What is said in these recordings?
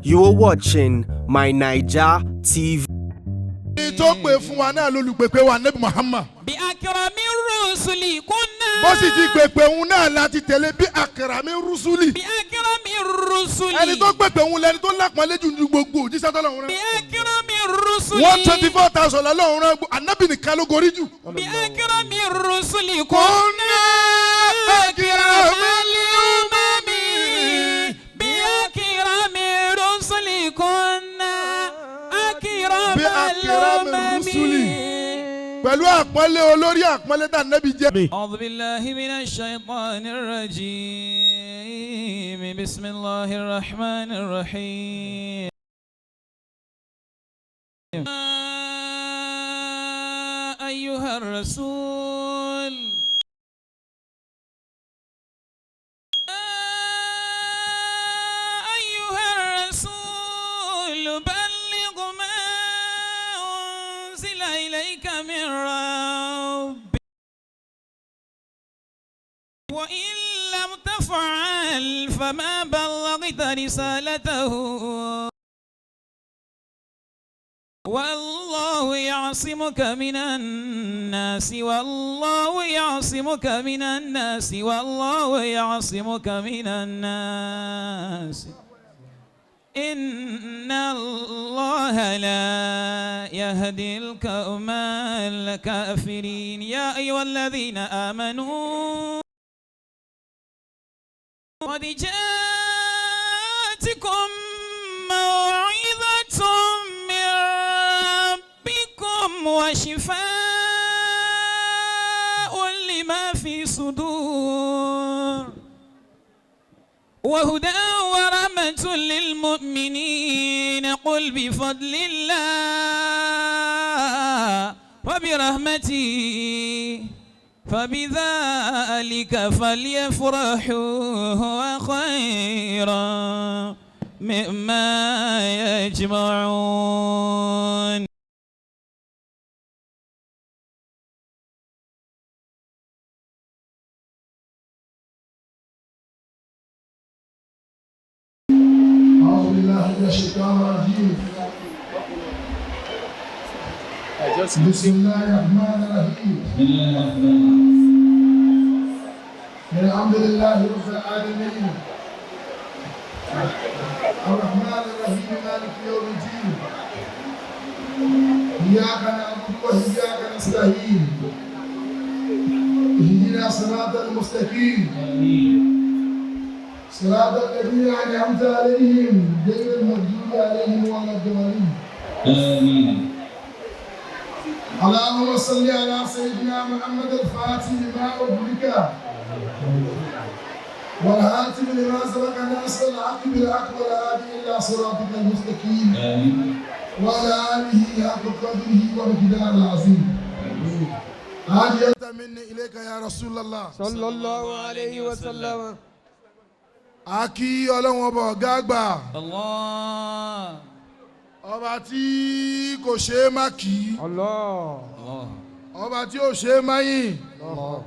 You are watching My Naija TV. Ní tó pè fún wa náà lólùpèpè wa, Nabi Muhammad. بأكرم الرسل كنا. Bó sì ti pèpè òun náà láti tẹ̀lé بأكرم الرسل. بأكرم الرسل. Ẹni tó pèpè òun lẹni tó lápọ̀nlé jù ní gbogbo òjíṣẹ́ tọ́lọ́run rán. بأكرم الرسل. 124,000 lọ́lọ́run rán, Ànábì nìkan ló gorí jù. بأكرم الرسل كنا. كنا. أكرم الأمم. بأكرم الرسل كنا أكرم بأكرم الأمم. الرسل. Pẹ̀lú àpọ́nlé olórí àpọ́nlé tá Ànábì jẹ́. أعوذ بالله من الشيطان الرجيم. بسم الله الرحمن الرحيم. يا أيها الرسول، يا أيها الرسول بلغ ما أنزل إليك من ربك، وإن لم تفعل فما بلغت رسالته، والله يعصمك من الناس، والله يعصمك من الناس، والله يعصمك من الناس، إن الله لا يهدي القوم الكافرين. يا أيها الذين آمنوا قد جاءتكم موعظة من ربكم وشفاء لما في صدور وهدى ورحمة للمؤمنين. قل بفضل الله وبرحمته فبذلك فليفرحوا، هو خير مما يجمعون. أعوذ بالله من الشيطان الرجيم. بسم الله الرحمن الرحيم. الحمد لله رب العالمين، الرحمن الرحيم، مالك يوم الدين. إياك نعبد وإياك نستعين. اهدنا الصراط المستقيم، صراط الذين أنعمت عليهم، غير المغضوب عليهم ولا الضالين. آمين. اللهم صل على سيدنا محمد الفاتح لما أغلق، والخاتم لما سبق، ناصر الحق بالحق، والهادي إلى صراطك المستقيم، آمين. وعلى آله حق قدره ومقداره العظيم. هذه مني إليك يا رسول الله. صلى الله عليه وسلم. A kí Ọlọ́run ọba ọ̀gá àgbà, الله. ọba tí kò ṣe é má kí, الله. الله. ọba tí ò ṣe é má yìn, الله.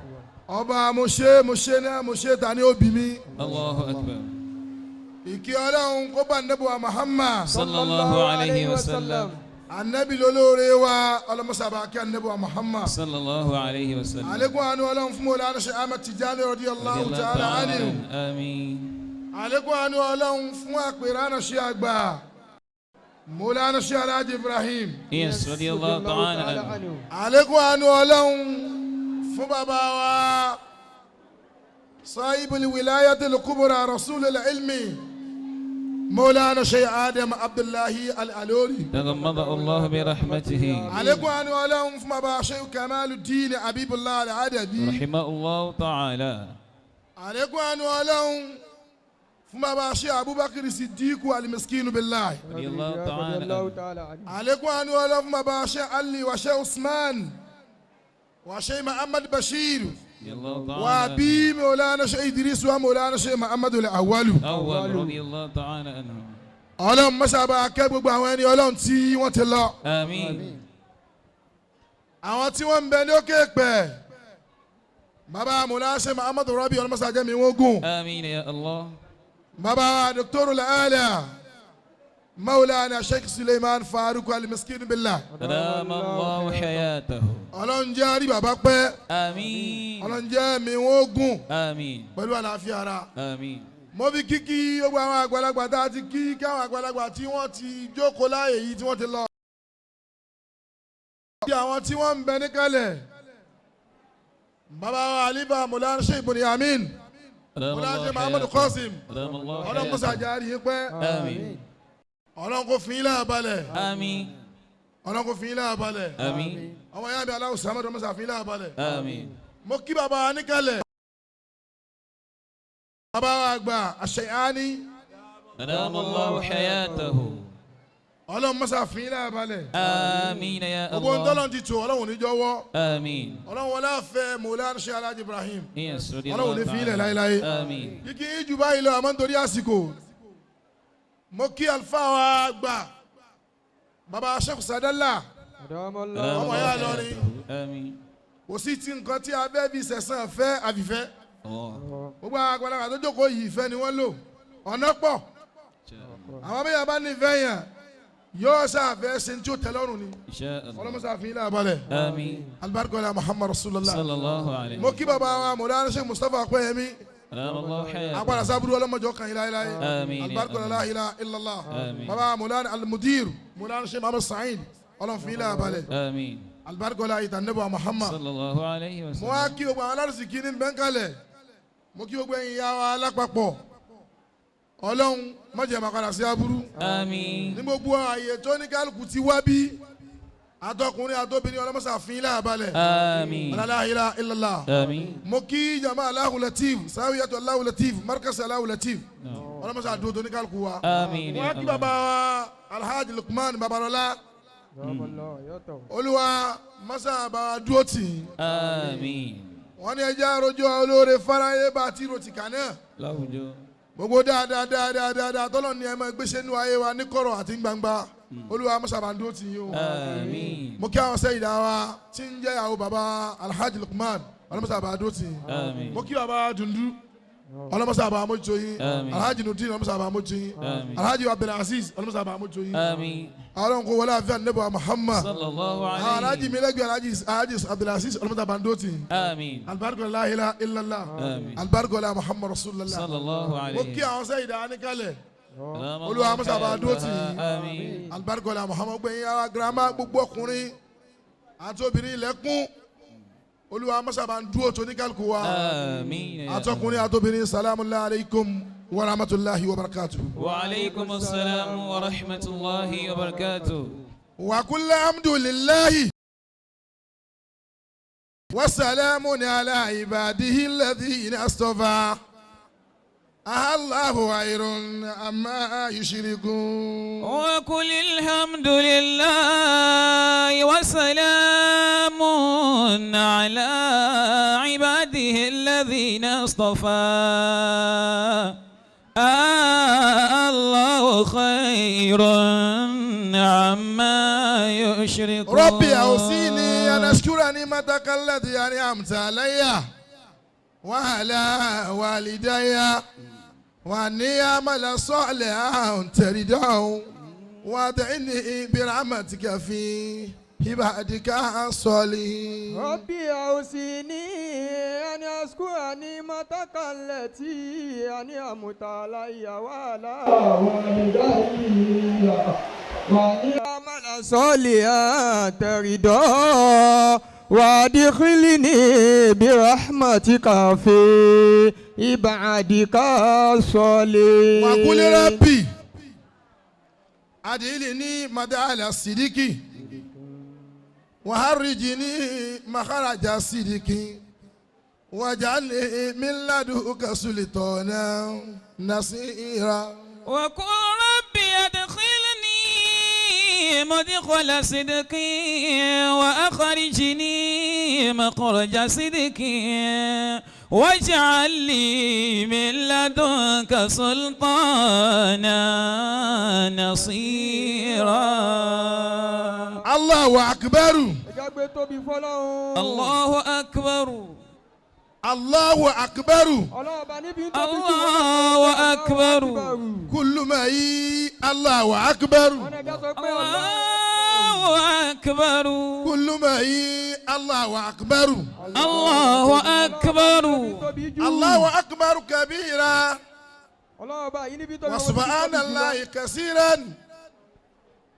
ọba mo ṣe mo ṣe náà mo ṣe ta ni ó bí mi. الله أكبر. Ìkí Ọlọ́run kó bá Ànábì wa Muhammad. صلى الله عليه وسلم. Ànábì lólóore wa, ọlọ́mọsàbà kí Ànábì wa Muhammad. صلى الله عليه وسلم. Àlékún àánú Ọlọ́run fún Mawlana Sheikh Ahmad Tijani رضي الله رضي الله تعالى تعالى عنه. عنه. آمين. Àlékún àánú Ọlọ́run fún àpèrè ànàṣe àgbà, Mawlana Sheikh Alhaji Ibrahim. Yes, رضي الله تعالى عنه. Àlékún àánú Ọlọ́run fún bàbá wa صاحب الولاية الكبرى، رسول العلم، مولانا شيخ آدم عبد الله العلوري. تغمده الله برحمته. Àlékún àánú Ọlọ́run fún bàbá Sheikh Kamaluddin Habibullah Al-Adabi. رحمه الله تعالى. Àlékún àánú Ọlọ́run fún bàbá Sheikh Abubakar Siddiq Al-Miskin Billah. رضي الله رضي تعالى الله عنه. تعالى عنه. Àlékún àánú Ọlọ́run fún bàbá Sheikh Ali wa Sheikh Usman wa Sheikh Muhammad Bashir رضي الله تعالى wa bí Mawlana Sheikh Idris wa Mawlana Sheikh Muhammad Al-Awwal. أول رضي الله تعالى عنه. Ọlọ́run mọ́sábà kẹ́ gbogbo àwọn ẹni Ọlọ́run tí wọ́n ti lọ, آمين. Àwọn tí wọ́n ń bẹ ní òkè pẹ̀, bàbá Mawlana Sheikh Muhammad Rabi, ọlọ́mọsá jẹ́ mi wọ́n gùn. آمين يا الله. Bàbá Dr. Al-Ala. Maulana Sheikh Suleiman Faruku Al-Miskin Billah. أدام الله حياته. Ọlọ́run jẹ́ á rí bàbá pẹ́. آمين. Ọlọ́run jẹ́ ẹ̀mí wọn ó gùn آمين. pẹ̀lú àlàáfíà ara. آمين. Mo fi kíkí gbogbo àwọn àgbàlagbà tá a ti kí, káwọn àgbàlagbà tí wọ́n ti jókòó láàyè yìí tí wọ́n ti lọ. Bí àwọn tí wọ́n ń bẹ níkàlẹ̀. Bàbá wa Alifa Mọ̀lá Sheikh Bunyamin. أدام Mọ̀lá الله Sheikh Muhammadu حياته. Qasim. أدام الله Ọlọ́run kó حياته. sàjárí yín pẹ́. آمين. Ọlọ́run kó fi yín láàbalẹ̀. آمين. Ọlọ́run kó fi yín láàbalẹ̀. آمين. Ọmọ yá mi aláwọ̀ sàmọ́dọ̀ mọ́sá fi yín láàbalẹ̀. آمين. Mo kí bàbá wa níkàlẹ̀. Bàbá wa àgbà Àṣeyání. أدام الله حياته. Ọlọ́run mọ́sá fi yín láàbalẹ̀. آمين يا Gbogbo ohun الله. tọ́lọ́run ti tò, Ọlọ́run ò ní jọ̀wọ́. آمين. Ọlọ́run wọlé àfẹ́ Mọ̀lá Sheikh Alhaji Ibrahim. Yes, رضي Ọlọ́run ò الله ní fi ilẹ̀ تعالى. láéláé. آمين. Kíkí yín jù báyìí lọ, àmọ́ nítorí àsìkò. Mo kí àlùfáà wa àgbà bàbá Sheikh Sadala. أدام الله أدام Ọmọ yà الله lọrin. حياته. آمين. Kò sí ti nǹkan tí a fẹ́ fi sẹ̀sán fẹ́ àfìfẹ́. الله. Gbogbo àwọn àgbàlagbà tó jókòó yìí, ìfẹ́ ni wọ́n lò. Ọ̀nà pọ̀. Àwọn abẹ́yà bá nífẹ̀ẹ́ yẹn, yóò ṣàfẹ́ ṣe tí ó tẹ́ lọ́rùn ni. إن شاء الله. Ọlọ́mọṣà fi ilé abalẹ̀. آمين. Alibarikola Muhammad Rasulullah. صلى الله عليه. Mo kí bàbá wa Mọ̀lá Sheikh Mustapha Akọ́yẹmí. أدام الله حياته. Agbára sábúrú ọlọ́mọjọ kan ilá ilá. آمين. Alibarikola la ilaha illallah. آمين. Bàbá Mọ̀lá Al-Mudir Mọ̀lá Sheikh Muhammad Sa'id, Ọlọ́run fi ilé abalẹ̀. آمين. Alibarikola ìtànẹ́bọ̀ Muhammad. صلى الله عليه Mo wá وسلم. kí gbogbo àwọn alárìsìkí ní bẹ́ńkálẹ̀. Mo kí gbogbo ẹ̀yin ìyá wa lápapọ̀. Ọlọ́run má jẹ́ máa padà sí aburú. آمين. Ní gbogbo ààyè tó ní kálukú ti wá bí, àtọkùnrin àtobìnrin, ọlọ́mọṣà fún ilé àbálẹ̀. آمين. La ilaha illallah. آمين. Mo kí jama Allahu Latif, sáwìyàtọ̀ Allahu Latif, markaz Allahu Latif, ọlọ́mọṣà dúró tó ní kálukú wa. آمين Mo يا wá kí الله. bàbá wa Alhaji Lukman Babalọlá. أدام الله حياته. Olúwa mọ́sá bá wa dúró tì í. آمين. Wọ́n ní ẹjẹ́ àròjọ olóore fáráyé bá ti rò tìkà náà. Láwùjọ. Gbogbo dáadáa dáadáa dáadáa tọ́lọ̀ ní ẹ máa gbéṣẹ́ nínú ayé wa ní kọ̀rọ̀ àti ní gbangba, Olúwa mọ́sá bá ń dúró tì í o. آمين. Mo kí àwọn sẹ́yìn dá wa tí ń jẹ́ ìyàwó bàbá Alhaji Lukman, ọlọ́mọsá bá dúró tì í. آمين. Mo kí bàbá Dundu, ọlọ́mọsá bá mójútó yín. Àmín. Alhaji Nudin, ọlọ́mọsá bá mójútó yín. آمين. Alhaji Abdulaziz, ọlọ́mọsá bá mójútó yín. آمين. Àwọn kò wọlé àfihàn nebo Muhammad. صلى الله Àwọn alhaji عليه. mi lẹ́gbẹ̀ẹ́ Alhaji Abdulaziz, ọlọ́mọsá bá dúró tì í. آمين. Alibarika la ilaha illallah. آمين. Alibarika la Muhammad Rasulullah. صلى الله Mo kí عليه. àwọn sẹ́yìn dá níkàlẹ̀. أدام Olúwa الله mọ́sá bá dúró tì í. حياته. آمين. Alibarika la Muhammad. Gbẹ̀yìn ara girama, gbogbo ọkùnrin àti obìnrin ilẹ̀kùn, Olúwa mọ́sá bá ń dúró tó ní kálukú wa. آمين يا Àtọkùnrin àtobìnrin, salamu alaykum wa rahmatulahi wa barakatuh. وعليكم السلام ورحمة الله وبركاته. وكل الحمد لله وسلام على عباده الذين اصطفى، الله خير أما يشركون. وقل الحمد لله وسلام على عباده الذين اصطفى، الله خير عما يشركون. ربي أوصيني أن أشكر نعمتك التي أنعمت علي وعلى والدي وأن أعمل صالحا ترضاه وأدخلني برحمتك في عبادك الصالحين. ربي أوصيني أن أشكر نعمتك التي أنعمت علي وعلى والدي وأن أعمل صالحا ترضاه وأدخلني برحمتك في عبادك الصالحين. وقل ربي أدخلني مدخل صدق وأخرجني مخرج صدق واجعلني من لدنك سلطانا نصيرا. وقل ربي أدخلني مدخل صدق وأخرجني مخرج صدق واجعل لي من لدنك سلطانا نصيرا. الله أكبر. Ẹ gbé tóbi fọlọ́run. الله أكبر. Allahu akbaru. Ọlọ́run ọba níbi ń tóbi jù. Allahu akbar. Kullu ma'i Allahu akbaru. Wọ́n ní ẹja sọ pé Allah. Allahu akbar. Kullu ma'i Allahu akbaru. Allahu akbar. Tóbi jù. Allahu akbaru kabira. Ọlọ́run ọba yìí níbi tóbi. Wa subhanallahi kasiran.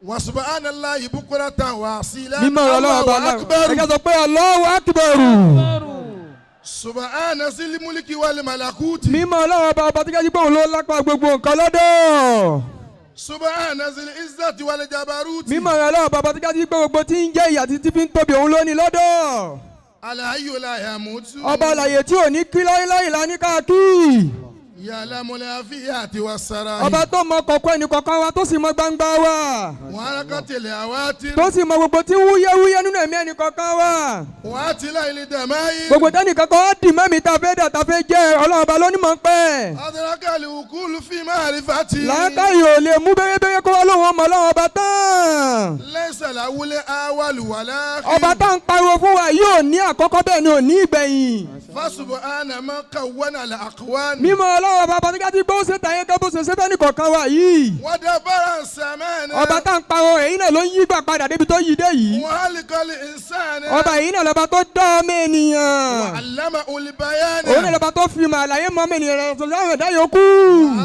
Wa subhanallahi bukuratan wa asila. Mímọ́ Ọlọ́run ọba Allahu náà. akbaru. Ẹja sọ pé Allahu akbar. Subhana zil mulki wal malakuti. Mímọ́ Ọlọ́run ọba ọba tó jẹ́ pé òun ló lápá gbogbo nǹkan lọ́dọ̀. Subhana zil izzati wal jabaruti. Mímọ́ Ọlọ́run ọba ọba tó jẹ́ pé gbogbo tí ń jẹ́ ìyà títí fi ń tóbi òun ló ní lọ́dọ̀. Alhayyu la yamutu. Ọba àlàyé tí ò ní kí láíláí la ní káàkiri. Ya'lamul afiyati was sarai. Ọba tó mọ kọ̀kọ̀ ẹnì kọ̀ọ̀kan wa tó sì mọ gbangba wa. Wa harakatil hawatir. Tó sì mọ gbogbo tí ń wúyẹ́wúyẹ́ nínú ẹ̀mí ẹnì kọ̀ọ̀kan wa. Wa atila'il damai. Gbogbo tẹ́nì kankan á dì mẹ́mi tá a fẹ́ dà tá a fẹ́ jẹ́ Ọlọ́run ọba ló ní mọ̀ ń pẹ́. Adrakal uqulu fi ma'rifati. Làákàyè ò lè mú bẹ́rẹ́bẹ́rẹ́ kó wá lóun ọmọ Ọlọ́run ọba tán. Laysa lahul awwal wal akhir. Ọba tá ń pariwo fún wa yóò ní àkọ́kọ́ bẹ́ẹ̀ ni ò ní ìgbẹ̀yìn. Fasubhana man kawwana al aqwan. Mímọ́ Ọlọ́run ọba ọba tó jáde gbó ṣe tàyẹ̀ kẹ́ bó ṣe ṣe fẹ́ nìkọ̀ọ̀kan wa yìí. Wa dabbara samana. Ọba tá ń pariwo èyí náà ló ń yí gbà padà débi tó yí dé yìí. Wa halikal insana. Ọba yìí náà lọ́ba tó dá ọmọ ènìyàn. Wa allamahu bayana. Òun náà lọ́ba tó fi mọ̀ àlàyé mọ́ ọmọ ènìyàn rẹ̀ sọ̀rọ̀ ẹ̀dá yòókù.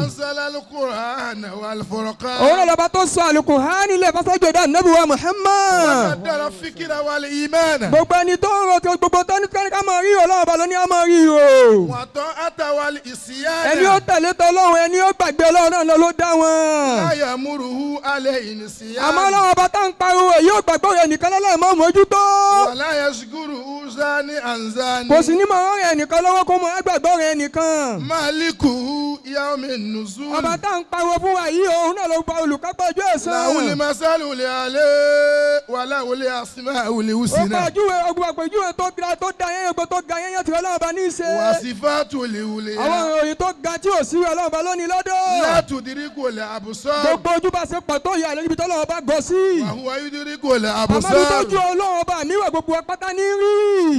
Anzala al-Qur'ana wal furqan. Òun náà lọ́ba tó sọ Àlùkùránì lẹ̀ fásitì Ànábì wa Muhammad. Wa qaddara fikra wal imana. Gbogbo ẹni tó ń rò gbogbo tó ní ká máa rí Ọlọ́run ọba ló ní á máa rí o. Wa ta'ata wal isyana. Ẹni ó tẹ̀lé tọlọ́run ẹni ó gbàgbé Ọlọ́run náà ló dá wọn. La yamuruhu alayhi nisyan. Àmọ́ Ọlọ́run ọba tá ń pariwo èyí ò gbàgbọ́ rẹ̀ nìkan lọ́lọ́run mọ́ mójútó. Wa la yashkuru zani an zani. Kò sí ní mọ̀ ọ́rẹ́ ẹnìkan lọ́wọ́ kó mọ gbàgbọ́ rẹ̀ nìkan. Maliku yawmin nuzul. Ọba tá ń pariwo fún wa yìí òun náà ló gba olùkápá ojú ẹ̀san. Lahul masalul a'la wa lahul asmaul Ó husna. pàjúwe ogun àpèjúwe tó ga tó da yẹn gbogbo tó ga yẹn tí Ọlọ́run ọba ní í ṣe. Wa sifatul ulya. Àwọn ìròyìn tó ga tí ò sí Ọlọ́run ọba lónìí lọ́dọ̀. La tudrikul absar. Gbogbo ojú bá ṣe pọ̀ tó yà lójú ibi tọ́lọ́run ọba gọ sí. Wa huwa yudrikul Àmọ́ ibi tó absar. ju Ọlọ́run ọba mi wà gbogbo wa pátá ní rí.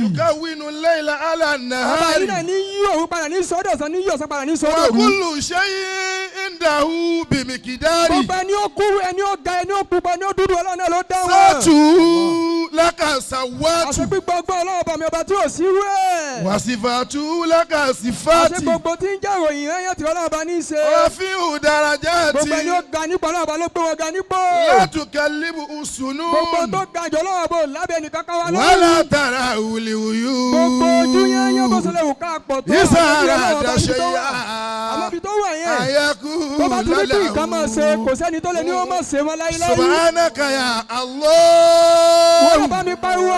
Yukawwinu layla ala Ọba yìí nahari. náà ní yí òun padà ní sọ́dọ̀ ọ̀sán ní yí ọ̀sán padà ní Wa sọ́dọ̀ òru. kullu shay'in indahu bimiqdari. Gbogbo ẹni ó kúrú ẹni ó ga ẹni ó pupa ẹni ó dúdú Ọlọ́run náà ló dá wọn. Sátú laka sawatu. Àṣẹ gbígbọ́ Ọlọ́run ọba mi ọba tí ò sí rú ẹ̀. Wa sifatu laka Àṣẹ sifati. gbogbo tí ń jẹ́ ìròyìn ẹ̀yẹ́ tí Ọlọ́run ọba ní í ṣe. Rafi'u darajati. Gbogbo ẹni ó ga nípò Ọlọ́run ọba ló gbé wọn ga nípò. La tukallibu sunun. Gbogbo tó ga jù Ọlọ́run ọba ò lábẹ́ ẹnì kankan wa lórí. Wala tarahul uyun. Gbogbo ojú yẹn yẹn bó ṣe lè wù ká pọ̀ tó. Isara Àmọ́ ibi tó wà- dashiya. àmọ́ ibi tó wà yẹn. Ayaku Tó bá ti ní kí nǹkan máa ṣe kò sẹ́ni tó lè ní ó máa ṣe wọn láíláí. Subhanaka ya Allah. Wọ́n bá mi pariwo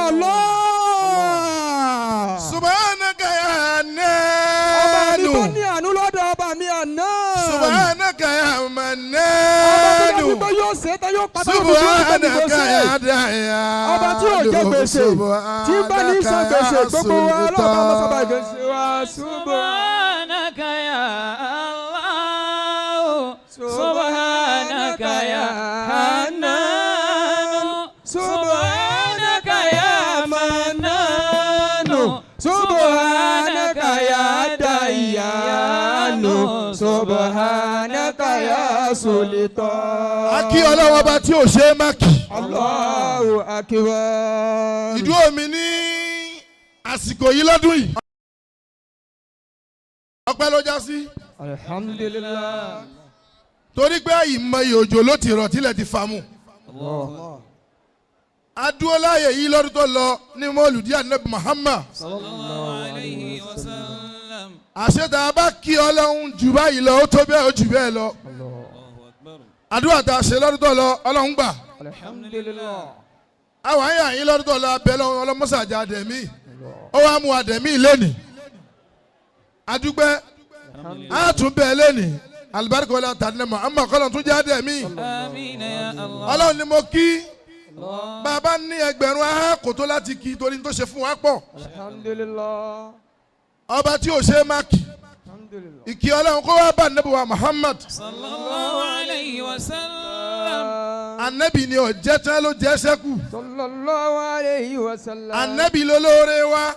Allah. Subhanaka ya Ọba mi tó Nanu. ní àánú lọ́dọ̀ ọba mi àná. Subhanaka ya Ọba tó Mananu. dájú pé yóò ṣe é tán yóò pátá yóò fi ṣe é tán Subhanaka kò ṣe. ya Dayan. Ọba tí ò jẹ gbèsè tí ń bá ní san gbèsè gbogbo wa ọlọ́ọ̀bá mọ́sábà gbèsè wa ṣubú. Subhanaka ya Allah. Subhanaka ya Hannan. Subhanaka ya Mannan. Subhanaka ya Dayanu. Subhanaka ya Sultan. A kí Ọlọ́run ọba tí ò ṣe é má kì. Allahu akbar. Ìdúró mi ní àsìkò yìí lọ́dún yìí. Ọpẹ́ ló já sí. Alhamdulillah. Torí pé ìmọ̀ye òjò ló ti rọ̀ tílẹ̀ ti fa mu. Adúláyè yìí lọ́dún tó lọ ní mọ́lùdí Ànábì Muhammad. Sallallahu alayhi wa sallam. Àṣetà bá kí Ọlọ́run jù báyìí lọ, ó tó bẹ́ẹ̀ ó jù bẹ́ẹ̀ lọ. Allahu akbar. Àdúrà tá a ṣe lọ́dún tó lọ, Ọlọ́run gbà. Alhamdulillah. Àwọn àyà yín lọ́dún tó lọ abẹ́ lọ́wọ́ ọlọ́mọ́sàjà dẹ̀mí. Ó wá mú àdẹ̀mí lónìí. Adúgbẹ́ á tún bẹ́ẹ̀ lónìí. Alibarika wọlé àtàlẹ́ mọ̀, àmọ́ kọ́lọ̀ tún jẹ́ àdẹ̀mí. Àmín ya Allah. Ọlọ́run ni mo kí. Bàbá ní ẹgbẹ̀rún ahọ́n kò tó láti kí torí tó ṣe fún wa pọ̀. Alhamdulillah. Ọba tí ò ṣe é má kì. Alhamdulillah. Ìkí Ọlọ́run kó wá bá Ànábì wa Muhammad. Sallallahu alayhi wa sallam. Ànábì ni ò jẹ́ tán ló jẹ́ sẹ́kù. Sallallahu alayhi wa sallam. Ànábì lolóore wa.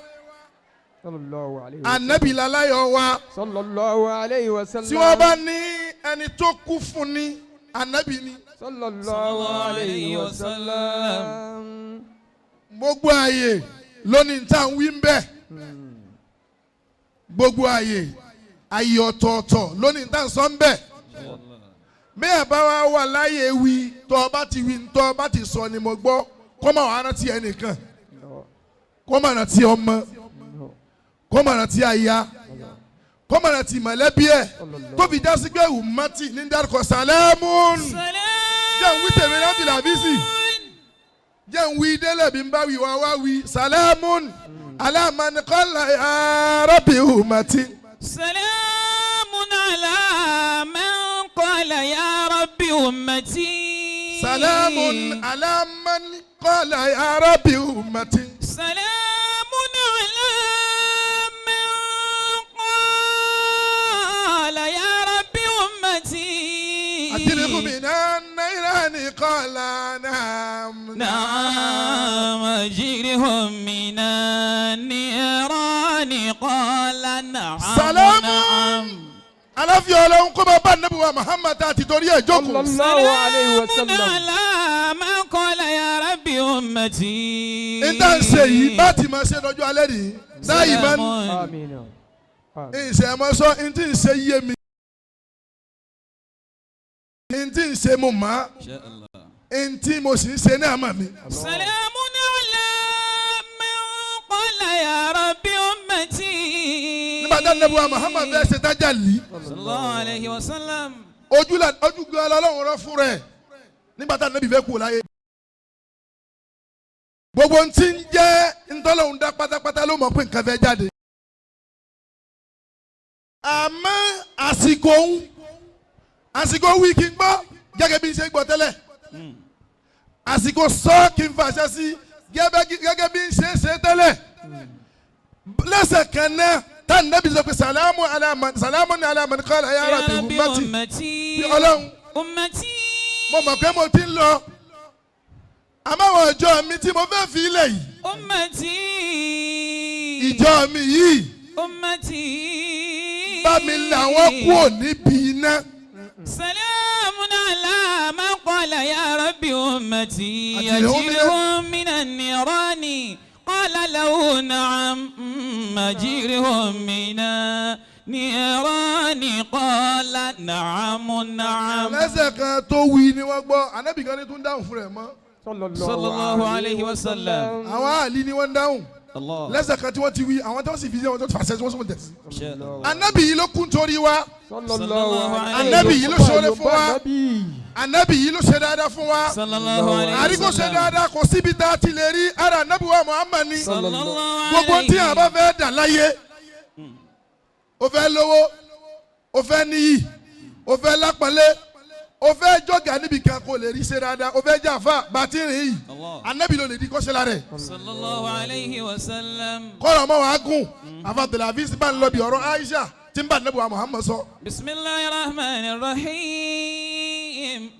Sallallahu alayhi wa sallam. Ànábì láláyọ̀ wa. Sallallahu alayhi wa sallam. Tí wọ́n bá ní ẹni tó kú fún ni, ànábì ni. Sallallahu alayhi wa sallam. Gbogbo ààyè lónìí tá à ń wí ń bẹ̀. Gbogbo ààyè, ààyè ọ̀tọ̀ọ̀tọ̀ lónìí tá à ń sọ ń bẹ̀. Bẹ́ẹ̀ bá wá wà láyé wí, tọ́ ọ bá ti wí, tọ́ ọ bá ti sọ ni mo gbọ́, kó má wàá rántí ẹnìkan, kó má rántí ọmọ, kó má rántí aya, kó má rántí mọ̀lẹ́bí ẹ̀, tó fi já sí pé ummati ní dárúkọ salamun. Jẹ́ ń wí tèmi rántí làbísì, jẹ́ ń wí délẹ̀ bí n bá wí wá wá wí salamun ala man qala ya rabbi ummati. سلام على من قال يا رب أمتي. Salamun ala man qala ya rabbi ummati. سلام على من قال يا رب أمتي. أجره من النيران قال نعم. نعم، أجرهم من النيران قال نعم. سلام. نعم. Aláfíà Ọlọ́run kó bá bá Nábì wa Muhammad àti torí ẹ̀ jókòó. Sallallahu alayhi wa سلام sallam. على من قال يا رب أمتي. Níta ń ṣe yìí bá ti máa ṣe lọ́jọ́ alẹ́ nìyí láyìí máa ń Àmín. Àmín. ìṣe ẹ̀mọ́ sọ ntí ń ṣe yé mi, ntí ń ṣe mo mọ̀, ntí mo sì ń ṣe ní àmà mi. سلام على من قال يا رب أمتي. Nígbà tá Nábì wa Muhammad fẹ́ ṣe tájà lì, صلى الله عليه وسلم. ojú la ojú gan Ọlọ́run rán fún rẹ̀ nígbà tá Nábì fẹ́ kú láyé. Gbogbo ntí ń jẹ́ ntọ́lọ́hún dá pátápátá ló mọ̀ pé nǹkan fẹ́ jáde. Àmọ́ àsìkò ń àsìkò wí kí n gbọ́ gẹ́gẹ́ bí n ṣe gbọ́ tẹ́lẹ̀, àsìkò sọ kí n fàṣẹ sí gẹ́gẹ́ bí n ṣe ṣe tẹ́lẹ̀, lẹ́sẹ̀ kan náà tá Nábì sọ pé salamu ala salamu ala man qala ya يا rabbi رب ummati. أمتي. Bí Ọlọ́run, أمتي. mo mọ̀ pé mo ti ń lọ, àmọ́ àwọn ìjọ mi tí mo fẹ́ fi ilẹ̀ yìí, أمتي. ìjọ mi yìí, أمتي. bá mi là wọ́n kúrò níbi iná. سلام على من قال يا رب أمتي. أجرهم أجرهم من النيران قال له نعم، أجرهم من النيران قال نعم نعم. Lẹ́sẹ̀ kan tó wí ni wọ́n gbọ́, Ànábì kan ní tún dáhùn fún rẹ̀ mọ́. صلى الله عليه وسلم. Àwọn àlì ni wọ́n ń dáhùn. الله. Lẹ́sẹ̀ kan tí wọ́n ti wí, àwọn tí wọ́n sì fi ṣe, wọ́n tó fàṣẹ tí wọ́n sọ̀rọ̀ tẹ̀sí. Ànábì yìí ló kún torí wa. Sallallahu Ànábì yìí ló ṣoore fún wa. Ànábì. Ànábì yìí ló ṣe dáadáa fún wa. صلى الله عليه Àríkò ṣe وسلم. dáadáa, kò síbi tá a ti lè rí ara Ànábì wa Muhammad ni. صلى الله Gbogbo tí a عليه bá fẹ́ dà láyé, o fẹ́ lówó, o fẹ́ níyì, o fẹ́ lápọ̀nlé, o fẹ́ jọ̀gà níbi kan kò lè rí ṣe dáadáa, o fẹ́ jàfa bàtí rìn yìí, Allah. Ànábì ló lè di kọ́ṣẹ́ lára ẹ̀. صلى الله عليه وسلم. Kọ́rọ̀ ọmọ wa gùn, àfàtẹ̀lẹ̀ bá ń lọ bí ọ̀rọ̀ Aisha tí ń bá Ànábì wa Muhammad sọ. بسم الله الرحمن الرحيم.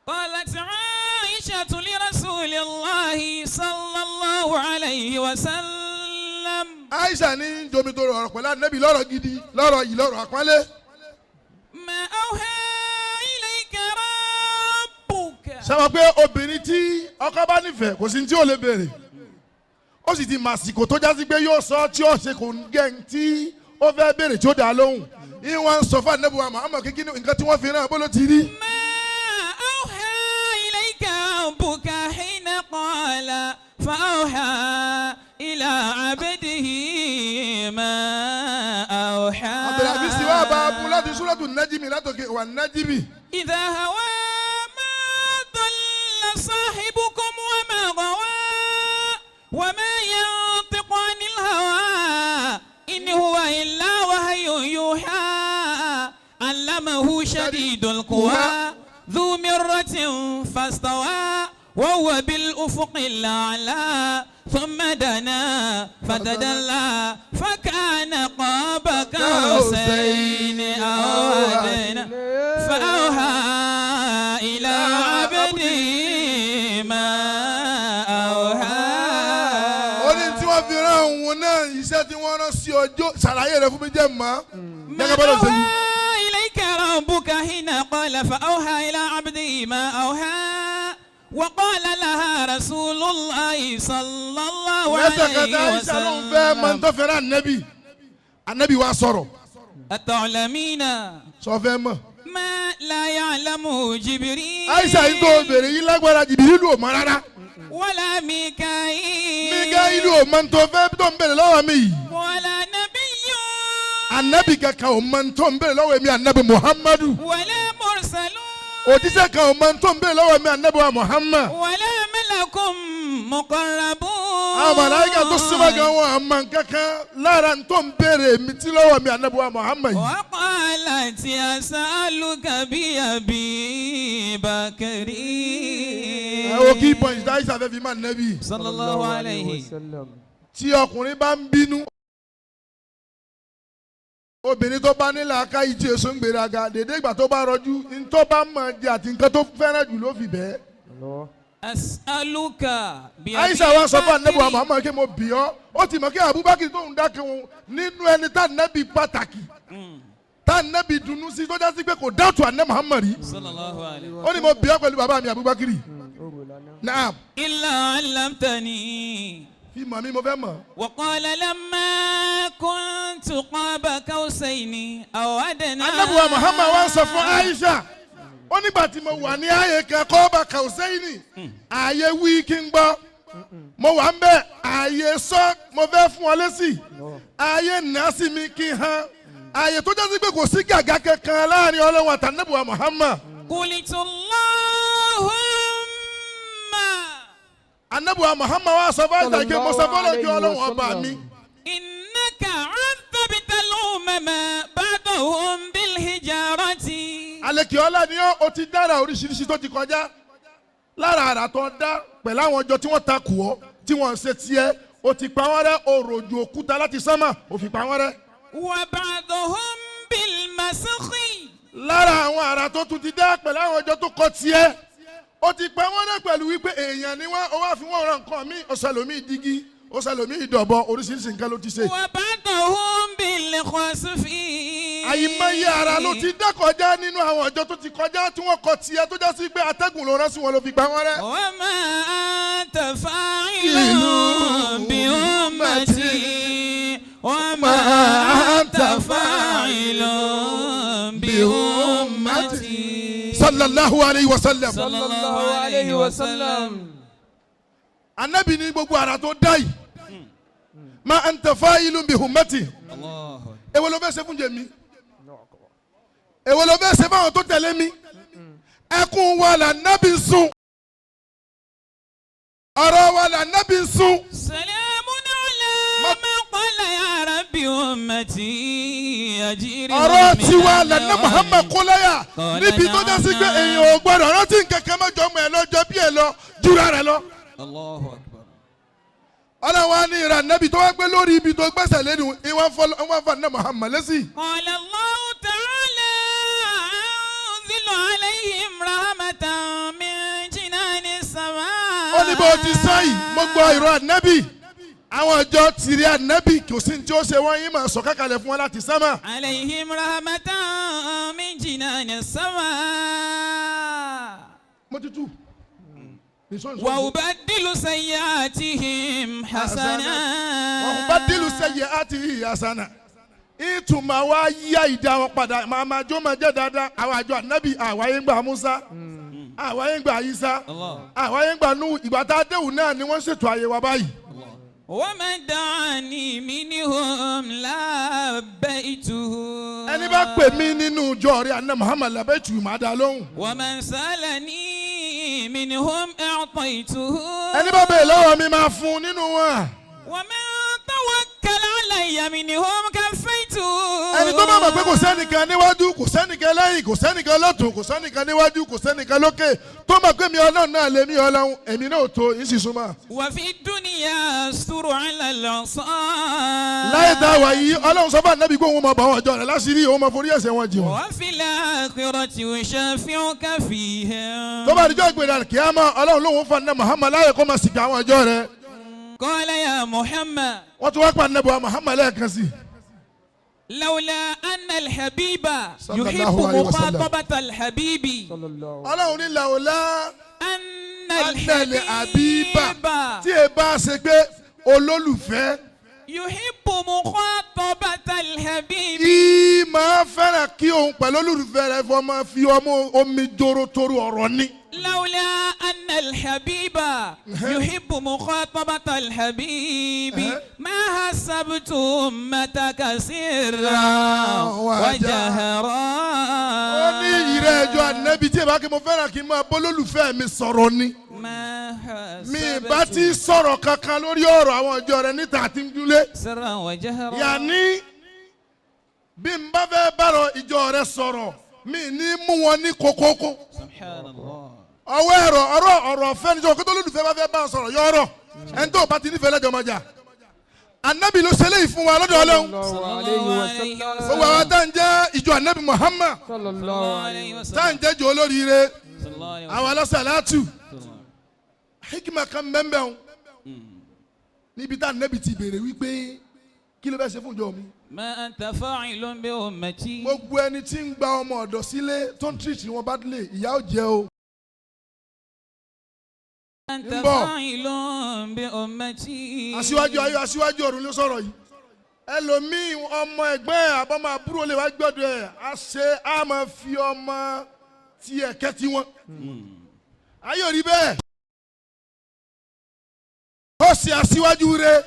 قالت عائشة لرسول الله صلى الله عليه وسلم. Aisha ní jomi tó rọrọ̀ pẹ̀lú Ànábì lọ́rọ̀ gidi, lọ́rọ̀ yìí, lọ́rọ̀ àpọ́nlé. ما أوحى إليك ربك؟ Sábà pé obìnrin tí ọkọ bá nífẹ̀ẹ́, kò sí ní tí ò lè béèrè, ó sì ti màsìkò tó jásí pé yóò sọ tí ó ṣe kò ń gẹ̀ ń tí ó fẹ́ béèrè tí ó dá lóhùn. Ìwọ̀n ń sọ fún Ànábì wa Muhammad kíkí nǹkan tí wọ́n fi rán bó ló ti rí. ما أوحى إليك ربك حين قال فأوحى إلى عبده ما أوحى. Abdulhafiz wà bá a bú láti Súrọ́tù Nájìmí látòkè wà Nájìmí. إذا هوى ما ضل صاحبكم وما غوى وما ينطق عن الهوى إن هو إلا وحي يوحى علمه شديد القوى ذو مرة فاستوى وهو بالأفق الأعلى ثم دنا فتدلى فكان قاب قوسين أو أدنى فأوحى إلى عبده ما أوحى. Ó ní tí wọ́n fi rán òun náà, iṣẹ́ tí wọ́n rán Jó ṣàlàyé rẹ fún mi jẹ́ mọ́. ما Gẹ́gẹ́ bọ́lá ṣe wí. أوحى إليك ربك حين قال فأوحى إلى عبده ما أوحى وقال لها رسول الله صلى الله Lẹ́sẹ̀kẹsẹ̀ عليه Aisha ló ń fẹ́ mọ وسلم tó fẹ́ràn anabi. Anabi wa sọ̀rọ̀. أتعلمين Sọ fẹ́ mọ̀. ما لا يعلمه جبريل Aisha yìí tó béèrè yìí lágbára Jìbìrìlù ò mọ̀ rárá. ولا ميكائيل Míkáílù ò mọ tó fẹ́ tó ń béèrè lọ́wọ́ mi yìí. ولا نبي Anabi kankan ò mọ tó ń béèrè lọ́wọ́ mi anabi Muhammadu. ولا مرسل Òjíṣẹ́ kan ò mọ tó ń béèrè lọ́wọ́ mi anabi wa Muhammad. ولا ملك مقرب Àwọn màláíkà tó súnmọ́ gan wọn àmọ́ kankan lára tó ń béèrè mi tí lọ́wọ́ mi anabi wa Muhammad yìí. وقالت أسألك بأبي بكر Ẹ wo key point Aisha fẹ́ fi máa nẹ́bí. صلى الله عليه wasallam. Tí ọkùnrin bá ń bínú, obìnrin tó bá nílà ká ìjì èso ń gbéraga dèdè ìgbà tó bá rọjú ntọ́ bá mọ̀ jẹ àti nǹkan tó fẹ́ràn jù ló fi bẹ́ẹ̀. Allah. أسألك بأبي Aisha wa sọ fún anabi wa بكر Muhammad kí mo bì ọ́, ó ti mọ̀ kí Abubakar tó ń dákẹ́ wọn nínú ẹni tá anabi pàtàkì, tá anabi dùnnú sí, tó jásí pé kò dáàtú anabi Muhammad rí. صلى الله عليه Ó ní mo bì ọ́ pẹ̀lú bàbá mi Abubakar. Ó rò lánàá. Naam. إلا علمتني Fi mọ̀ mi, mo fẹ́ mọ̀. وقال لما كنت قاب قوسين أو أدنى Anabi wa Muhammad wa sọ fún Aisha, ó nígbà tí mo wà ní ààyè kan kọ́ọ̀bà kàùsẹ́yìnì, ààyè wí kí n gbọ́, mo wà ń bẹ̀, ààyè sọ mo fẹ́ fún ọ lésì, ààyè nà sí mi kí n hàn, ààyè tó jásí pé kò sí gàgà kankan láàrin Ọlọ́run àtànẹ́bù wa Muhammad. قلت اللهم Anabi wa Muhammad wa sọ fún Aisha kí mo sọ fọlọ́ kí Ọlọ́run ọba mi. إنك عذبت الأمم بعضهم بالحجارة Alekè ọlá ni ó ti dára oríṣiríṣi tó ti kọjá lára àrà tó ń dá pẹ̀lú àwọn ọjọ́ tí wọ́n ta kù ọ́ tí wọ́n ń ṣe tiẹ̀, ó ti pa wọ́n rẹ́, òròjò òkúta láti sánmà ó fi pa wọ́n rẹ́. وبعضهم بالمسخ Lára àwọn àrà tó tún ti dá pẹ̀lú àwọn ọjọ́ tó kọ tiẹ̀, ó ti pa wọ́n rẹ́ pẹ̀lú wípé èèyàn ni wọ́n, ó wá fi wọ́n ràn nǹkan mí, ó ṣẹlòmí dígí, ó ṣẹlòmí ìdọ̀bọ, oríṣiríṣi nǹkan ló ti ṣe. وبعضهم بالخسف Àyìnbáyé ara ló ti dá kọjá nínú àwọn ọjọ́ tó ti kọjá tí wọ́n kọ tiẹ̀, tó já sí pé atẹ́gùn ló rán sí wọn ló fi pa wọ́n rẹ́. وما أنت فاعل بأمتي وما أنت فاعل بأمتي Sallallahu alayhi wa sallam. صلى الله عليه وسلم. Anabi ní gbogbo ara tó dá yìí, ma anta fa'ilun bi ummati. الله Èwo ló fẹ́ ṣe fún jèmi? Èwo ló fẹ́ ṣe fáwọn tó tẹ̀lé mi? Ẹkún wa là nábì sùn, ọ̀rọ̀ wa là nábì sùn. سلام على من قال يا رب أمتي أجيرهم Ọ̀rọ̀ من tiwa là ná النار. Muhammad kóláyà níbi tó dá sí pé èèyàn ò gbọdọ̀ rántí nǹkan kan mọ́jọ ọmọ ẹ̀ lọ́jọ́ bí ẹ lọ júra rẹ lọ. الله أكبر. Ọlọ́run á ní ìrà nábì tó wá gbé lórí ibi tó gbẹ́sẹ̀ lẹ́nu ìwọ̀n fọ́ ní Muhammad lẹ́sìn. قال الله تعالى أنزل عليهم رحمة من جنان السماء. Ó ní bó ti sọ yìí, mo gbọ́ ìró ànábì, àwọn ìjọ tìrì ànábì, kò sí ní tí ó ṣe wọ́n yín máa sọ kákalẹ̀ fún wọn láti sánmà. عليهم رحمة من جنان السماء. Mo ti tú. وأبدل سيئاتهم حسنات. Wọ́n bá dìlù sẹ́yẹ àti ìyàsánà ìtumọ̀ wa yíyá ìdá wọn padà, máa ma jó máa jẹ́ dáadáa. Àwọn àjọ ànábì àwáyé ń gbà Musa, àwáyé ń gbà Isa, àwáyé ń gbà Nuhu, ìgbà tá a déhùn náà ni wọ́n ṣètò àyè wa báyìí. ومن دعاني منهم لبيته. Ẹni bá pè mí nínú ìjọ rẹ̀ àná Muhammad labẹ́tù, máa dá lóhùn. ومن سألني منهم أعطيته. Ẹni bá bèèrè lọ́wọ́ mi, máa fún un nínú wọn. ومن توكل علي منهم كفيته. Ẹni tó bá mọ̀ pé kò sẹ́nìkan níwájú, kò sẹ́nìkan lẹ́yìn, kò sẹ́nìkan lọ́tún, kò sẹ́nìkan níwájú, kò sẹ́nìkan lókè, tó mọ̀ pé mi Ọlọ́run náà lè mí Ọlọ́run, èmi náà tó yín sì súnmọ́. وفي الدنيا استر على العصاة. Láyé tá a wà yìí, Ọlọ́run sọ fún ànábì pé òun máa bọ̀ àwọn ọjọ́ rẹ̀ láṣìírí, òun máa forí ẹ̀ṣẹ̀ wọn jì wọ́n. وفي الآخرة أشفعك فيهم. Tó bá dijọ́ ìgbéra kíámà, Ọlọ́run lóun fún àná Muhammad láyé kó máa sìkà àwọn ọjọ́ rẹ̀. قال يا محمد. Wọ́n tún wá pa ànábì wa Muhammad lẹ́ẹ̀kan sí i. لولا أن الحبيب صلى الله يحب عليه وسلم. مخاطبة الحبيب. Ọlọ́run ní لولا أن أن الحبيب الحبيب tí ẹ bá ṣe pé olólùfẹ́ يحب مخاطبة الحبيب. Í máa fẹ́ràn kí òun pẹ̀lú olólùfẹ́ rẹ̀ fọ́ máa fi ọmọ omi joro toru ọ̀rọ̀ ni. لولا أن الحبيب يحب مخاطبة الحبيب ما حسبت أمتك سرا وجهرا. Ó ní ìrẹ́ ẹjọ́ ànábì, tí ẹ bá kí mo fẹ́ràn kí n máa bọ́ olólùfẹ́ mi sọ̀rọ̀ ni. ما Mi bá ti حسبت sọ̀rọ̀ kankan lórí ọ̀rọ̀ àwọn ìjọ rẹ̀ níta àti nílé. سرا وجهرا. Yàní bí n bá fẹ́ bárọ̀ ìjọ rẹ̀ sọ̀rọ̀, mi ní mú wọn ní kókókó. سبحان الله. Ọwọ́ ẹ̀rọ ọ̀rọ̀ ọ̀fẹ́ ni sọ kó tó olólùfẹ́ bá fẹ́ bá a sọ̀rọ̀ yọ ọ̀rọ̀ ẹni tó bá ti nífẹ̀ẹ́ lẹ́jọ́ máa jà. Ànábì ló ṣe léyìí fún wa lọ́dọ̀ Ọlọ́run. Sallallahu alayhi wa sallam. Gbogbo àwọn tá à ń jẹ́ ìjọ ànábì Muhammad, Sallallahu alayhi wa tá à ń jẹ́ jọ olóríire, sallam. àwọn alásàlátù, hikima kan bẹ́ẹ̀ o níbi tá ànábì ti béèrè wípé kí ló fẹ́ ṣe fún ìjọ mi. ما أنت فاعل بأمتي. Gbogbo ẹni tí ń gba ọmọ ọ̀dọ̀ sílé tó ń treat wọn badly, ìyà ó jẹ o. أنت ń bọ̀. فاعل بأمتي. Aṣíwájú ayé, aṣíwájú ọ̀run ló sọ̀rọ̀ yìí. Ẹlòmíì, ọmọ ẹ̀gbẹ́ ẹ̀ àbọ̀mọ àbúrò lè wá gbọ́dọ̀ ẹ̀, á ṣe á máa fi ọmọ tiẹ̀ kẹ́tí wọn. Ayé ò rí bẹ́ẹ̀. Ó ṣe aṣíwájú rẹ̀.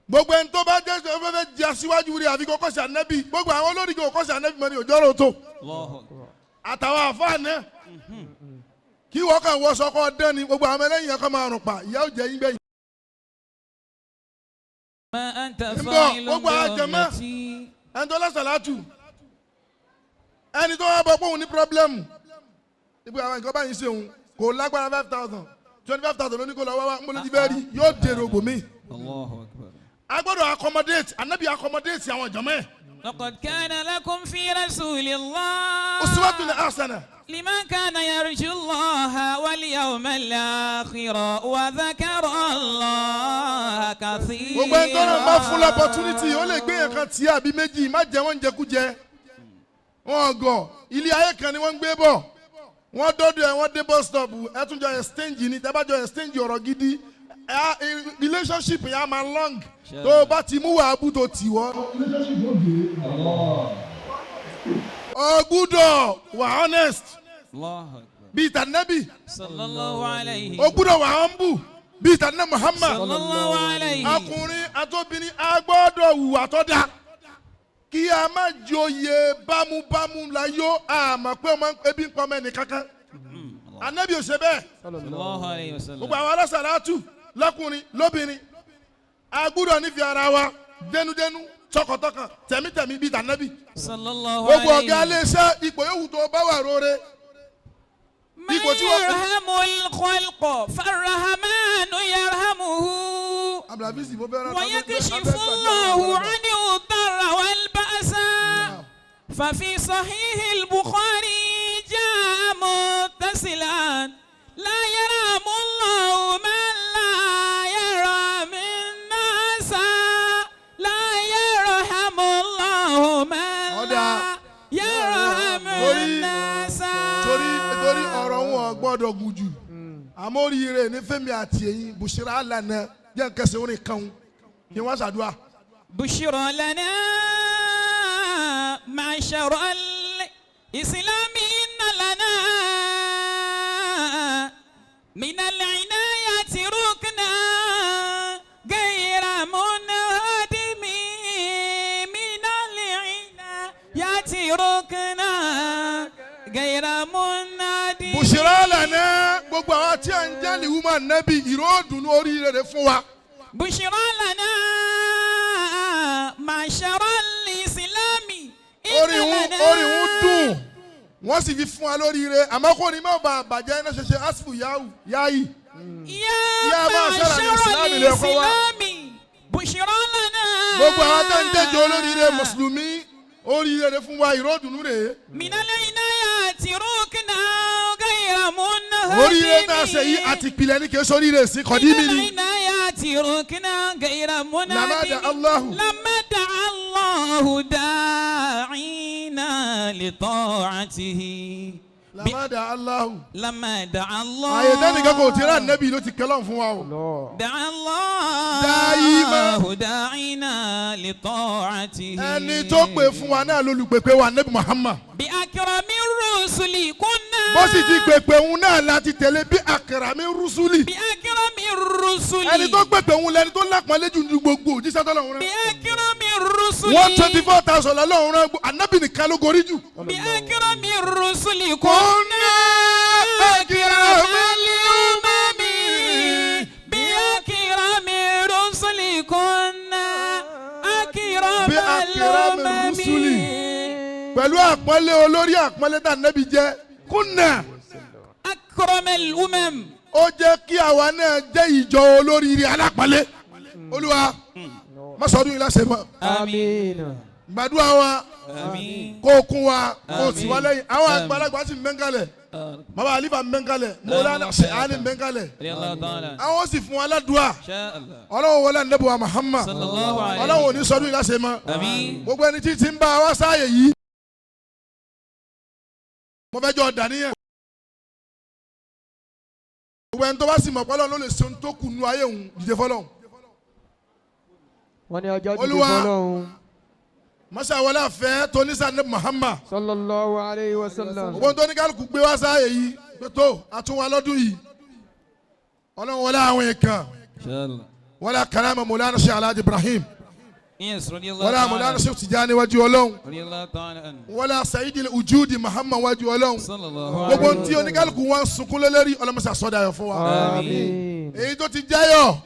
Gbogbo ẹni tó bá jẹ́ tó fẹ́ jẹ́ aṣíwájú rẹ̀, àfi kó kọ́ sí ànábì. Gbogbo àwọn olórí kò kọ́ sí ànábì mọ́ ni òjò rò tó. الله أكبر. Àtàwọn àfáà náà kí wọ́n kàn wọ sọkọ dán ni, gbogbo àwọn ẹlẹ́yìn yẹn kọ́ máa rùn pa, ìyà ó jẹ yín gbẹ̀yìn. ما أنت Ń bọ̀, فاعل gbogbo àwọn jàmá. بأمتي. Ẹni tó lásàlátù, ẹni tó wá bọ pé òun ní problem, ibi àwọn nǹkan báyìí ṣe òun kò lágbára, 5,000, 25,000 ló ní kó lọ wá wá ń bolo ti fẹ́ rí, yóò dèrò bòmí. الله أكبر. A gbọ́dọ̀ accommodate, anabi accommodate àwọn jàmá ẹ̀. لقد كان لكم في رسول الله أسوة حسنة. لمن كان يرجو الله واليوم الآخر وذكر الله كثيرا. Gbogbo ẹni tó náà bá fún opportunity, ó lè gbé yẹn kan tí àbí méjì, má jẹ wọ́n jẹkújẹ. Wọn gọ̀, ilé ayé kan ni wọ́n ń gbé bọ̀. Wọ́n dọ́dọ̀ ẹ̀, wọ́n dé bus stop, ẹ̀ tún jọ exchange ni. Tẹ́ bá jọ exchange ọ̀rọ̀ gidi, relationship yẹn á máa long. Tó o bá ti mú wàá bú tó tì wọ́. Relationship ó gbé. O gbúdọ̀ wà honest الله أكبر. bíi tànẹ́bì. صلى الله عليه. O gbúdọ̀ wà humble bíi tànẹ́ Muhammad. صلى الله عليه. Ọkùnrin àtobìnrin, a gbọ́dọ̀ hùwà tó dáa kí a má joyè bámúbámú la yó àmọ́ pé ọmọ ebi ń pa ọmọ ẹnì kankan. Anabi ò ṣe bẹ́ẹ̀. صلى الله عليه وسلم. Gbogbo àwọn alásàlátù, lọ́kùnrin lóbìnrin, a gbúdọ̀ nífẹ̀ẹ́ ara wa dénúdénú, tọkàntọkàn, tẹ̀mítẹ̀mí bíi tànẹ́bì. صلى الله Gbogbo عليه. ọ̀gá iléeṣẹ́, ipò yòówù tó bá wà róore. من ipò tí wọ́n- يرحم الخلق فالرحمن يرحمه. Abdulhafiz, mo fẹ́ rán. ويكشف الله عنه الضر والبأس. ففي صحيح البخاري جاء متصلا: لا يرحم الله من لا يرحم الناس، لا يرحم الله من لا يرحم الناس. Torí ọ̀rọ̀ wọn ò gbọ́dọ̀ gùn jù, àmọ́ oríire ní fẹ́mi àti ẹ̀yin. بشرى لنا, jẹ́ nkẹsẹ̀ orin kan kí wọ́n ṣàdúrà. بشرى لنا معشر الإسلام، إن لنا من العناية ركنا غير منهدم، من العناية ركنا غير منهدم. بشرى لنا, gbogbo àwọn tí a ń jẹ́ ní woman nẹ́bí, ìró òdùnnú oríire rẹ̀ fún wa. بشرى لنا معشر الإسلام إن Orí wọn لنا orí wọn dùn, wọ́n sì fi fún wa lóríire, àmọ́ kò ní má bàa bàjẹ́ iná ṣẹṣẹ asifu yahu yayi. يا يا معشر معشر الإسلام lè kọ́ wa. الإسلام بشرى لنا. Gbogbo àwọn tó ń jẹ́jọ́ olóríire mùsùlùmí, oríire rẹ̀ fún wa, ìró òdùnnú rèé. من العناية ركنا غير منهدم. Oríire tá a ṣe yìí àti ìpìlẹ̀ ní kí n sóríire sí kọ́dí mi ni. من العناية ركنا غير منهدم. لما دعا الله. لما دعا الله. الله داعينا لطاعته. Lamada Allahu. لما دعا الله. Àyè tẹ́nìkan kò tí ra nẹ́bí ló ti kẹ́lọ́n fún wa o. دعا الله داعيما. داعينا لطاعته. Ẹni tó pè fún wa náà lólùpèpè wa, nẹ́bí Muhammad. بأكرم الرسل كنا. Bó sì ti pèpè òun náà láti tẹ̀lé bí akrami rusuli. بأكرم الرسل. Ẹni tó pèpè òun lẹni tó lápọ̀nlé jù ní gbogbo òjíṣẹ́ tọ́lọ́run rán. بأكرم الرسل. 124,000 lọ́lọ́run rán, ànábì nìkan ló gorí jù. بأكرم الرسل كنا كنا. أكرم الأمم. بأكرم الرسل كنا أكرم بأكرم الأمم. الرسل. Pẹ̀lú àpọ́nlé olórí àpọ́nlé tá ànábì jẹ́ kúnà. أكرم الأمم. Ó jẹ́ kí àwa náà jẹ́ ìjọ olóríire alápọ̀nlé. Olúwa, má sọ ọdún yìí láṣẹ mọ́. آمين. Àmín. Gbàdúrà wa. آمين. Kó o kún wa, kó o sì wá lẹ́yìn. Àwọn àgbàlagbà sì ń bẹ́ńkálẹ̀, bàbá àlífà ń bẹ́ńkálẹ̀, mọ́lánà ṣèhánì ń bẹ́ńkálẹ̀. رضي الله تعالى. Àwọn sì fún wa ládùúà. إن شاء الله. Ọlọ́run wọlé ànábì wa Muhammad. صلى الله عليه. Ọlọ́run ò ní sọdún yìí láṣẹ mọ́. آمين. Gbogbo ẹni tí ti ń bá wa sáàyè yìí, mo fẹ́ jọ dàníyàn. Gbogbo ẹni tó bá sì mọ̀ pé Ọlọ́run ló lè ṣe ohun tó kù nú ayé òun, dìde fọlọ́run. Wọ́n ní ọjọ́ dìde Olúwa. fọlọ́hún. Mọ́sá wọlé àfẹ́ tó ní sànẹ́ Muhammad. Sallallahu alayhi wa sallam. Gbogbo tó ní kálukú gbé wá sáàyè yìí pé tó àtúnwá lọ́dún yìí, Ọlọ́run wọlé àwọn èèkàn. إن شاء الله. Wọlé karama Mawlana Sheikh Alhaji Ibrahim. Yes, رضي الله Wọlé تعالى. Mawlana Sheikh Tijani wájú Ọlọ́run. رضي الله تعالى عنه. Wọlé Sayyidil Ujudi Muhammad wájú Ọlọ́run. صلى الله عليه. Gbogbo ntí oníkálukú wọn sunkún lélẹ́rí, ọlọ́mọṣà sọ́dà ayọ̀ fún wa. Àmín. Èyí tó ti jáyọ̀,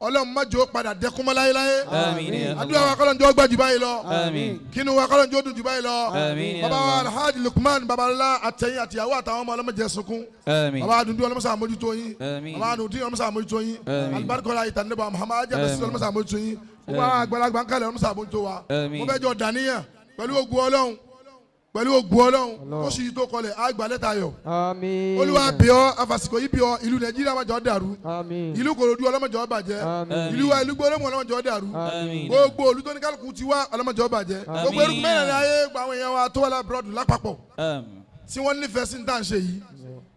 Ọlọ́run má jẹ́ ó padà dẹkùn mọ́ láéláé. آمين يا Àdúrà wa الله. kọ́lọ́n jẹ́ ó gbà jù báyìí lọ. آمين. Kínú wa kọ́lọ́n jẹ́ ó dùn jù báyìí lọ. آمين يا Bàbá wa الله. Alhaji Lukman Babalá, àtẹ̀yìn àtìyàwó àtàwọn ọmọ, ọlọ́mọdé sunkún. آمين. Bàbá Adundun, ọlọ́mọṣà àmójútó yín. آمين. Bàbá Adundun, ọlọ́mọṣà àmójútó yín. Àmín. Alibarikola ìtànẹ́bà Muhammad ajá bẹ́sẹ̀, Àmín. ọlọ́mọṣà àmójútó yín. Gbogbo àwọn àgbàlagbà ń kalẹ̀, ọlọ́mọṣà àmójútó wa. Àmín. Mo fẹ́ jọ dàníyàn pẹ̀lú ògùn Ọlọ́run, pẹ̀lú ògùn Ọlọ́run, ó sì tó kọlẹ̀ àgbà lẹ́tà ayọ̀. Àmín. Olúwa, bíọ́ afàsìkò yìí, bíọ́ ìlú Nàìjíríà má jọ dàrú. Àmín. Ìlú Kòròdú, ọlọ́mọjọ́ bàjẹ́. Àmín. Ìlú wa, ìlú gbólóhùn, ọlọ́mọjọ́ dàrú. آمين. Gbogbo olú tó ní kálukú ti wá, ọlọ́mọjọ́ bàjẹ́. Gbogbo erékùn mẹ́rin ní ayé gba àwọn èèyàn wa tó wà lábúrọ̀dù lápapọ̀ آمين. tí wọ́n nífẹ̀ẹ́ sí ní tá à ń ṣe yìí,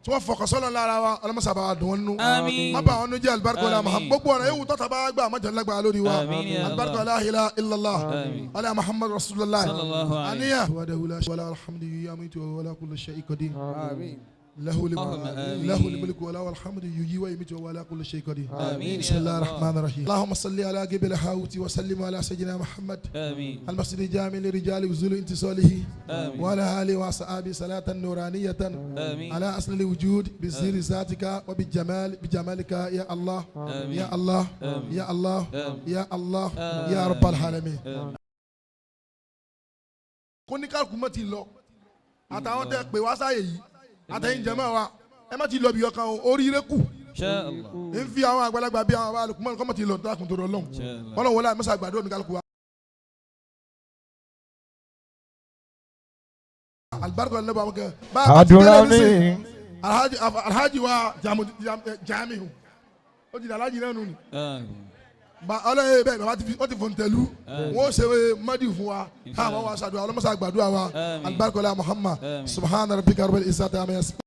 tí wọ́n fọkàn sọ́nà lára wa, ọlọ́mọṣàbà wa dùn wọ́n nínú. آمين. Má bà wọn nú jẹ́. Alibarika Àmín. Muhammad. Gbogbo ọ̀nà ewu tọ́ta bá gbà, má jẹ́ lágbára lórí wa. آمين يا Alibarika الله. la ilaha illallah. آمين. Ala Muhammad rasulillah. صلى الله عليه. Aniya wala alhamdu yamitu wala kulli shay'in qadir. Àmín. له اللهم آمين. له الملك وله الحمد يحيي ويميت وهو على كل شيء قدير. آمين بسم يا الله الله. الرحمن الرحيم. اللهم صل على قبل حاوتي وسلم على سيدنا محمد آمين. المسجد الجامع لرجال وزول انتصاله. آمين. وعلى آله وأصحابه صلاة نورانية. آمين. على أصل الوجود بزير ذاتك وبالجمال بجمالك يا الله. آمين. يا الله. آمين. يا الله. آمين. يا الله. آمين. يا رب العالمين. آمين. Kóníkàlùkù mọ́ ti lọ, àtàwọn tẹ pé wá sáyè yìí, àtẹ̀yìn jẹ́mọ́ wa, ẹ má ti lọ bí ọkàn o, oríire kù. إن شاء الله. Ń fi àwọn àgbàlagbà bí àwọn alùpùpù kọ́ mọ́ ti lọ dákun tó rọ lọ́hùn. إن شاء الله. Ọlọ́run wọlé àmọ́sá àgbàdo oníkàlùkù wa. Alibarika lẹ́bàá wọn kẹ́. Bá a ti Àdúrà délé mi. nísìnyí, alhaji alhaji wa jamu jamiu ó ti di alhaji náà nù ni. آمين. Ba ọlọ́yẹ bẹ́ẹ̀, bàbá ti fi ó ti fòǹtẹ̀lú, wọ́n ṣe mọ́dì fún wa, káwọn wa ṣàdúrà, ọlọ́mọṣà gbàdúrà wa. Àmín. Alibarika la Muhammad. Àmín. Subhana rabbika rabbil izzati amma yasifun.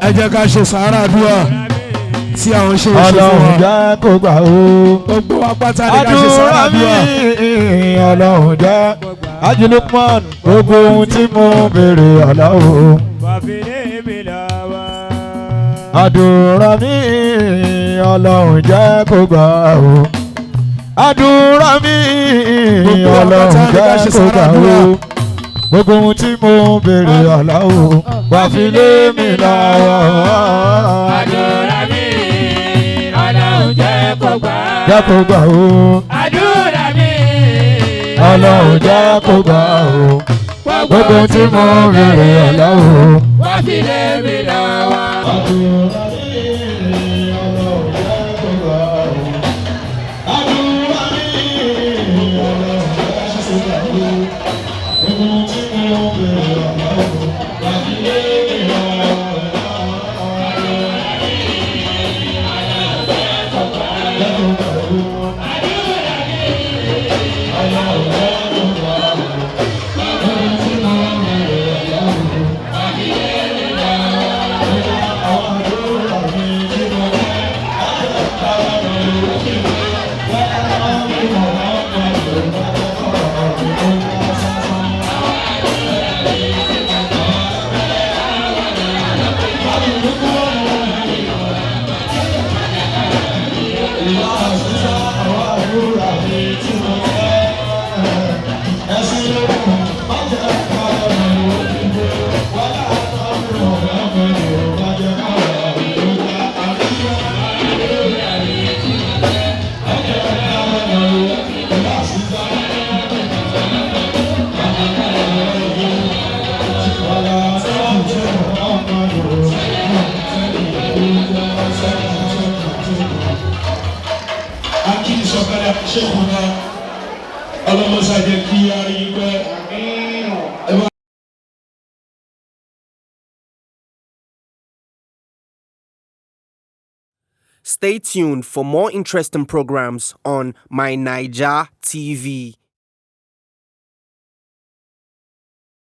Ẹ jẹ́ ká ṣe sàárà àdúrà tí àwọn ṣe é ṣe fún Ọlọ́run wa. Jẹ́ kó gbà ó. Gbogbo wa pátá ni ká ṣe sàárà Àdúrà mi, àdúrà. Ọlọ́run jẹ́ Haji Lukman, gbogbo ohun tí mo béèrè, Ọlọ́run. Àdúrà mi, Ọlọ́run jẹ́ kó gbà ó. Àdúrà mi, Gbogbo wa Ọlọ́run pátá ni ká jẹ́ ṣe kó sàárà gbà ó. àdúrà. Gbogbo ohun tí mo béèrè, Ọlọ́run wà fi lé mi lọ́wọ́. Àdúrà mi, Ọlọ́run jẹ́ kó gbà. Jẹ́ kó gbà ó. Àdúrà mi, Ọlọ́run jẹ́ kó gbà ó. Gbogbo ohun tí mo béèrè, Ọlọ́run. Wá fi lé mi lọ́wọ́. Àdúrà mi, Ọlọ́run jẹ́ kó gbà ó. Àdúrà mi, Ọlọ́run jẹ́ kó gbà ó. Ṣèkúnná ọlọ́mọṣà jẹ́ kí a rí i pẹ́. Ẹ bá Stay tuned for more interesting programs on My Naija TV.